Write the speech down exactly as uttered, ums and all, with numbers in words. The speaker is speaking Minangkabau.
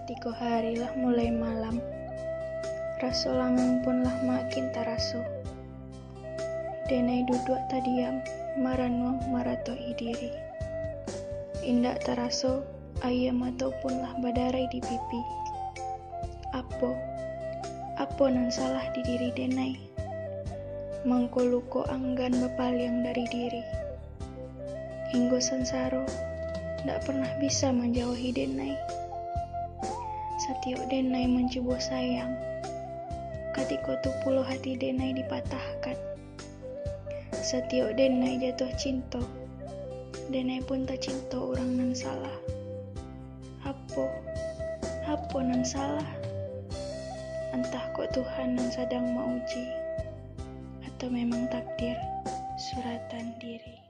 Tigo hari lah mulai malam, raso langang pun lah makin taraso. Denai duduak tadiam, maranuang maratohi diri. Indak taraso, aia mato pun lah badarai di pipi. Apo, apo nan salah di diri Denai? Mangko luko anggan bapaliang dari diri. Hinggo sansaro, ndak pernah bisa manjauahi Denai. Satiok Denai mancubo sayang, katiko tu pulo hati Denai dipatahkan. Satiok Denai jatuah cinto, Denai pun tacinto urang nan salah. Apo, apo nan salah? Antah kok Tuhan nan sadang mauji, atau memang takdir suratan diri.